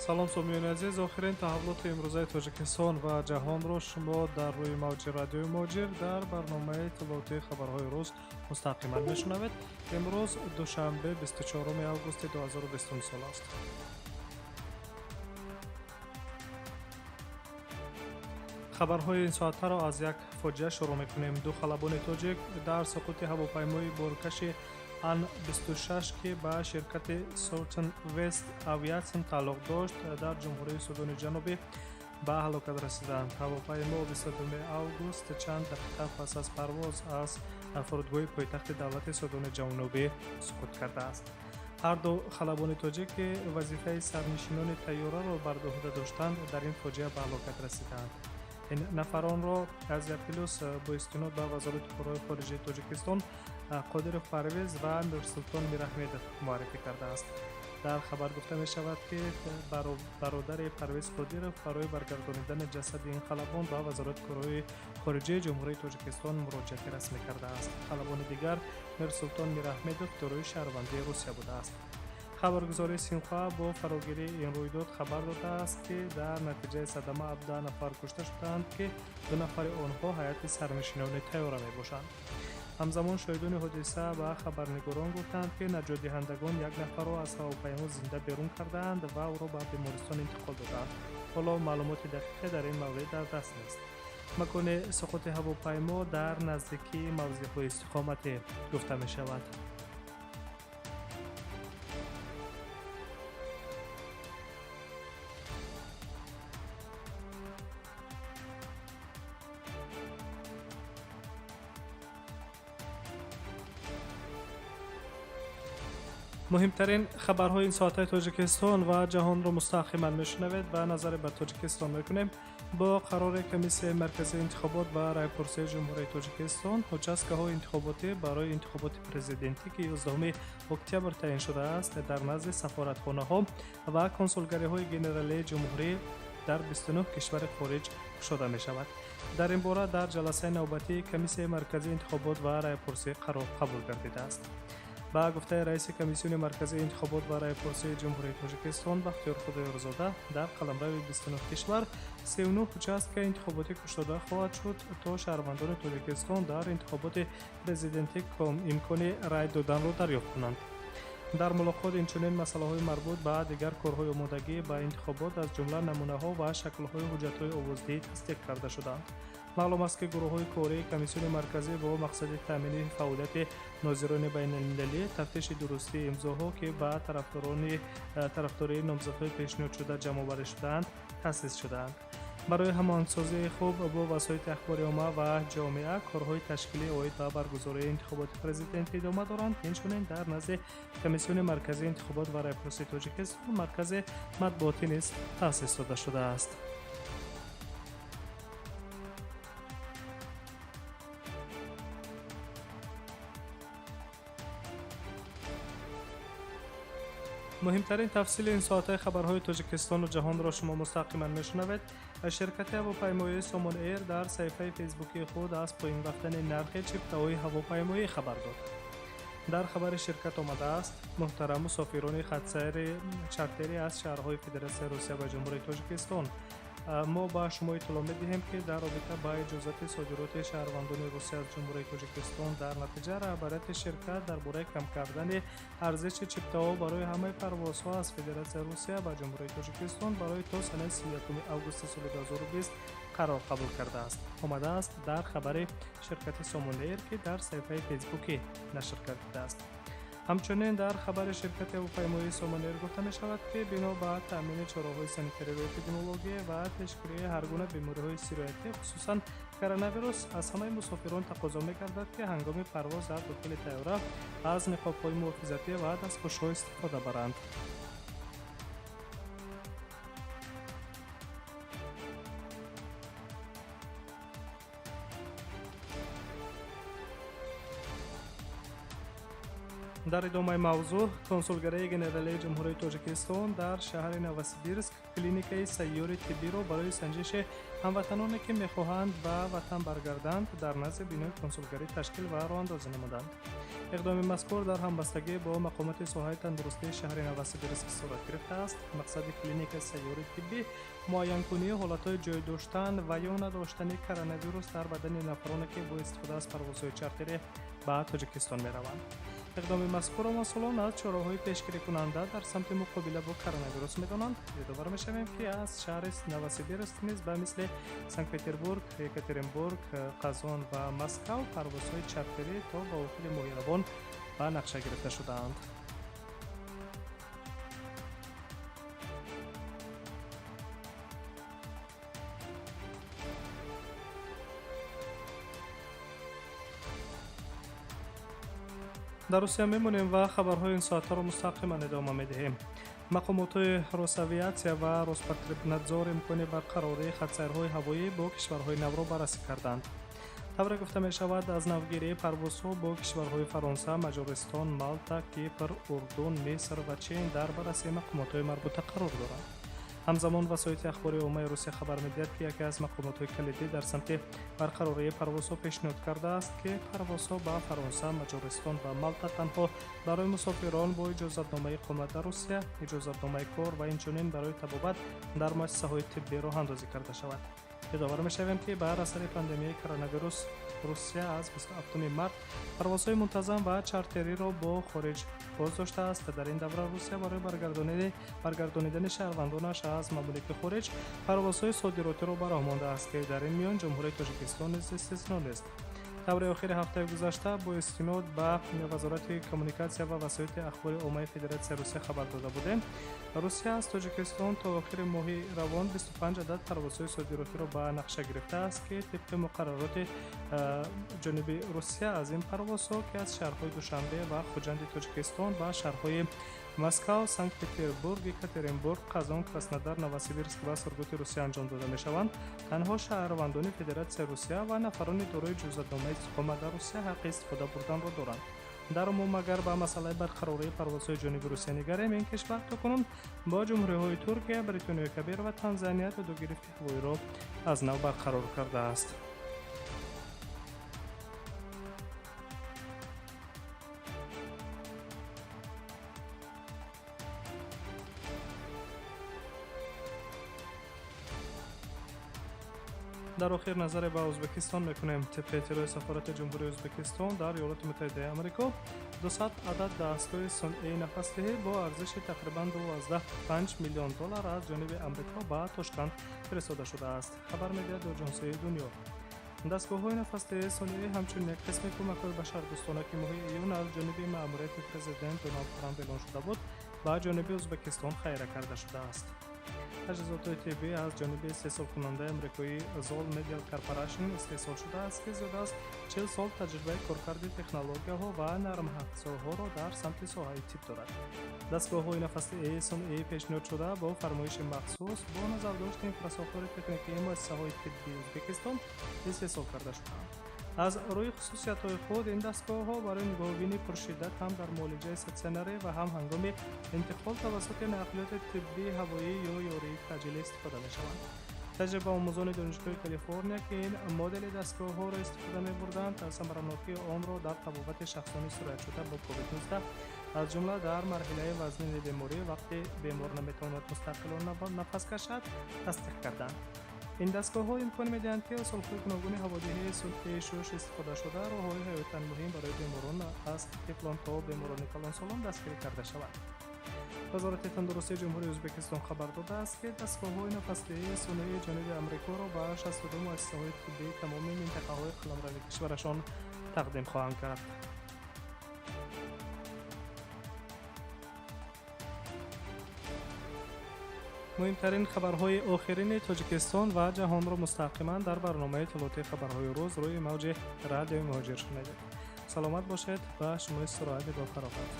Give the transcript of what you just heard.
Салом, сомиёни азиз. Охирин таҳаввулоти имрӯзаи Тоҷикистон ва ҷаҳонро шумо дар рӯи мавҷи радиои Муҳоҷир дар барномаи иттилоотии «Хабарҳои рӯз» мустақиман мешунавед. Имрӯз душанбе, 24 августи 2020 сол аст. Хабарҳои ин соатаро аз як фоҷиа шурӯъ мекунем. Ду халабони тоҷик дар суқути ҳавопаймои боркаши Ан-26, ки ба ширкати Southern West Aviation тааллуқ дошт, дар Ҷумҳурии Судони Ҷанубӣ ба ҳалокат расиданд. Ҳавопаймо 22 август чанд дақиқа пас аз парвоз аз фурудгоҳи пойтахти давлати Судони Ҷанубӣ суқут кардааст. Ҳарду халабони тоҷик, ки вазифаи сарнишинони тайёраро бар уҳда доштанд, дар ин фоҷиа ба ҳалокат расиданд. Ин нафаронро Азия Плюс бо истинод ба Вазорати корҳои хориҷии Тоҷикистон Қодиров Парвез ва Мирсултон Мираҳмедов муаррифӣ кардааст. Дар хабар гуфта мешавад, ки бародари Парвез Қодиров барои баргардонидани ҷасади ин халабон ба Вазорати корҳои хориҷии Ҷумҳурии Тоҷикистон муроҷиати расмӣ кардааст. Халабони дигар, Мирсултон Мираҳмедов, дорои шаҳрвандии Русия будааст. Хабаргузории Синхуа бо фарогирии ин рӯйдод хабар додааст, ки дар натиҷаи садама 17 нафар кушта шудаанд, ки ду нафари онҳо ҳайати сарнишинони тайёра мебошанд. Ҳамзамон шоҳидони ҳодиса ба хабарнигорон гуфтанд, ки наҷотдиҳандагон як нафарро аз ҳавопаймо зинда берун кардаанд ва ӯро ба бемористон интиқол додаанд. Ҳоло маълумоти дақиқе дар ин маврид дар даст нест. Макони суқути ҳавопаймо дар наздикии мавзеъҳои истиқоматӣ гуфта мешавад. Муҳимтарин хабарҳои ин соатҳои Тоҷикистон ва ҷаҳонро мустақиман мешунавед ва назаре ба Тоҷикистон мекунем. Бо қарори Комиссияи марказии интихобот ва раъйпурсии Ҷумҳурии Тоҷикистон участкаҳои интихоботӣ барои интихоботи президентӣ, ки 11 октябр таъин шудааст, дар назди сафоратхонаҳо ва консулгариҳои генералии ҷумҳурӣ дар 29 кишвари хориҷ кушода мешавад. Дар ин бора дар ҷаласаи навбатии Комиссияи марказии интихобот ва раъйпурсӣ қарор қабул гардидааст. Ба гуфтаи раиси Комиссиони марказии интихобот ва раъйпурсии Ҷумҳурии Тоҷикистон Бахтиёр Худоёрзода, дар қаламрави 29 кишвар 39 участка интихоботӣ кушода хоҳад шуд, то шаҳрвандони Тоҷикистон дар интихоботи президентӣ имкони рай доданро дарёфт кунанд. Дар мулоқот инчунин масъалаҳои марбут ба дигар корҳои омодагӣ ба интихобот, аз ҷумла намунаҳо ва шаклҳои ҳуҷҷатҳои овоздиҳӣ тасдиқ карда шуданд. Маълум аст, ки гурӯҳҳои кории Комиссиони марказӣ бо мақсади таъмини фаъолияти нозирони байналмилалӣ, тафтиши дурустии имзоҳо, ки ба тарафдории номзадҳои пешниҳодшуда ҷамъоварӣ шудаанд, таъсис шудаанд. Барои ҳамоҳангсозии хуб бо васоити ахбори омма ва ҷомеа корҳои ташкилӣ оид ба баргузории интихоботи президентӣ идома доранд. Инчунин дар назди Комиссиони марказии интихобот ва раъйпурсии Тоҷикистон маркази матбуотӣ низ таъсис дода шудааст. Муҳимтарин тафсили ин соатҳои хабарҳои Тоҷикистону ҷаҳонро шумо мустақиман мешунавед. Ширкати ҳавопаймоии Сомон Эйр дар саҳифаи фейсбукии худ аз поин рафтани нархи чиптаҳои ҳавопаймоӣ хабар дод. Дар хабари ширкат омадааст: «Муҳтарам мусофирони хатсайри чартерӣ аз шаҳрҳои Федератсияи Русия ва Ҷумҳурии Тоҷикистон, мо ба шумо иттилоъ медиҳем, ки дар робита ба иҷозати содироти шаҳрвандони Русия аз Ҷумҳурии Тоҷикистон, дар натиҷа раҳбарияти ширкат дар бораи кам кардани арзиши чиптаҳо барои ҳамаи парвозҳо аз Федератсияи Русия ба Ҷумҳурии Тоҷикистон барои то санаи 31 августи соли 2020 қарор қабул кардааст», омадааст дар хабари ширкати Сомон Эйр, ки дар саҳифаи фейсбукӣ нашр гардидааст. Ҳамчунин дар хабари ширкати ҳавопаймоии Сомон Эйр гуфта мешавад, ки бино ба таъмини чораҳои санитариву эпидемиологӣ ва пешгирии ҳар гуна бемориҳои сироятӣ, хусусан коронавирус, аз ҳамаи мусофирон тақозо мегардад, ки ҳангоми парвоз дар дохили тайёра аз ниқобҳои муҳофизатӣ ва дастпӯшҳо истифода баранд. Дар идомаи мавзӯъ, Консулгарии генералии Ҷумҳурии Тоҷикистон дар шаҳри Новосибирск клиникаи сайёри тиббиро барои санҷиши ҳамватаноне, ки мехоҳанд ба ватан баргарданд, дар назди бинои консулгарӣ ташкил ва роҳандозӣ намуданд. Иқдоми мазкур дар ҳамбастагӣ бо мақомоти соҳаи тандурустии шаҳри Новосибирск сурат гирифтааст. Мақсади клиникаи сайёри тиббӣ муайянкунии ҳолатҳои ҷой доштан ва ё надоштани коронавирус дар бадани нафароне, ки бо истифода аз парвозҳои чартерӣ ба Тоҷикистон мераванд. Иқдоми мазкурро масъулон аз чораҳои пешгирикунанда дар самти муқобила бо коронавирус медонанд. Ёдовар мешавем, ки аз шаҳри Новосибирск низ ба мисли Санкт-Петербург, Екатеринбург, Қазон ва Москав парвозҳои чартерӣ то ба охири моҳи равон ба нақша гирифта шудаанд. Дар Русия мемонем ва хабарҳои ин соатҳоро мустақиман идома медиҳем. Мақомотҳои Росавиатсия ва Роспотребнадзор имкони барқарории хатсайрҳои ҳавоӣ бо кишварҳои навро баррасӣ карданд. Тавре гуфта мешавад, аз навгирии парвозҳо бо кишварҳои Фаронса, Маҷористон, Малта, Кипр, Урдун, Миср ва Чин дар баррасии мақомотҳои марбута қарор доранд. Ҳамзамон васоити ахбори оммаи Русия хабар медиҳад, ки яке аз мақомотҳои калидӣ дар самти барқарории парвозҳо пешниҳод кардааст, ки парвозҳо ба Фаронса, Маҷористон ва Малта танҳо барои мусофирон бо иҷозатномаи иқомат дар Русия, иҷозатномаи кор ва инчунин барои табобат дар муассисаҳои тиббӣ роҳандозӣ карда шавад. Ёдовар мешавем, ки бар асари пандемияи коронавирус Русия аз 27 март парвозҳои мунтазам ва чартериро бо хориҷ боз доштааст. Дар ин давра Русия барои баргардонидани шаҳрвандонаш аз мамолики хориҷ парвозҳои содиротиро ба роҳ мондааст, ки дар ин миён Ҷумҳурии Тоҷикистон низ истисно нест. Таври охири ҳафтаи гузашта бо истинод ба Вазорати коммуникатсия ва васоити ахбори оммаи Федератсияи Русия хабар дода будем, Русия аз Тоҷикистон то охири моҳи равон 25 адад парвозҳои содиротиро ба нақша гирифтааст, ки тибқи муқаррароти ҷониби Русия аз ин парвозҳо, ки аз шаҳрҳои Душанбе ва Хуҷанди Тоҷикистон ба шаҳрҳои Москав, Санкт-Петербург, Екатеринбург, Қазон, Краснодар, Новосибирск ва Сургути Русия анҷом дода мешаванд, танҳо шаҳрвандони Федератсияи Русия ва нафарони дорои иҷозатномаи истиқомат дар Русия ҳаққи истифода бурданро доранд. Дар умум, агар ба масъалаи барқарории парвозҳои ҷониби Русия нигарем, ин кишвар то кунун бо ҷумҳуриҳои Туркия, Бритониёи Кабир ва Танзания додугирифти ҳавоиро аз нав барқарор кардааст. Дар охир назаре ба Ӯзбекистон мекунем. Тибқи иттилои сафорати Ҷумҳурии Ӯзбекистон дар Иёлоти Муттаҳидаи Амрико, 200 адад дастгоҳи сунъии нафасдиҳӣ бо арзиши тақрибан 2,5 миллион доллар аз ҷониби Амрико ба Тошканд фиристода шудааст, хабар медиҳад Оҷонсии Дунё. Дастгоҳҳои нафасдиҳии сунъӣ ҳамчун як қисми кӯмакҳои башардӯстона, ки моҳи июн аз ҷониби маъмурияти президент Доналд Трамп эълон шуда буд, ба ҷониби Ӯзбекистон хайра карда шудааст. Таҷҳизотҳои тиббӣ аз ҷониби истеҳсолкунандаи амрикоӣ Zoll Medical Corporation истеҳсол шудааст, ки зиёда аз 40 сол таҷрибаи коркарди технологияҳо ва нармафзорҳоро дар самти соҳаи тиб дорад. Дастгоҳҳои нафасдиҳии сунъӣ пешниҳодшуда бо фармоиши махсус бо назардошти инфрасохтори техникии муассисаҳои тиббии Ӯзбекистон истеҳсол карда шудаанд. Аз рӯи хусусиятҳои худ ин дастгоҳҳо барои нигоҳубини пуршиддат ҳам дар муолиҷаи статсионарӣ ва ҳам ҳангоми интиқол тавассути нақлиёти тиббии ҳавоӣ ё ёрии таъҷилӣ истифода мешаванд. Таҷрибаомӯзони Донишгоҳи Калифорния, ки ин модели дастгоҳҳоро истифода мебурданд, самаранокии онро дар табобати шахсони сироятшуда бо COVID-19, аз ҷумла дар марҳилаи вазнини беморӣ, вақте бемор наметавонад мустақилона нафас кашад, тасдиқ карданд. Ин дастгоҳҳо имкон медиҳанд, ки усулҳои гуногуни ҳаводиҳии сунъии шуш истифодашуда роҳҳои ҳаётан муҳим барои беморон, аз тифлон то беморони калонсолон, дастгирӣ карда шавад. Вазорати тандурустии Ҷумҳурии Ӯзбекистон хабар додааст, ки дастгоҳҳои нафасдиҳии сунъии ҷониби Амрикоро ба 62 муассисаҳои тиббии тамоми минтақаҳои қаламрави кишварашон тақдим хоҳанд кард. Муҳимтарин хабарҳои охирини Тоҷикистон ва ҷаҳонро мустақиман дар барномаи иттилоотии «Хабарҳои рӯз» рӯи мавҷи Радиои Муҳоҷир шунидед. Саломат бошед ва шумо истироҳате бо фароғат.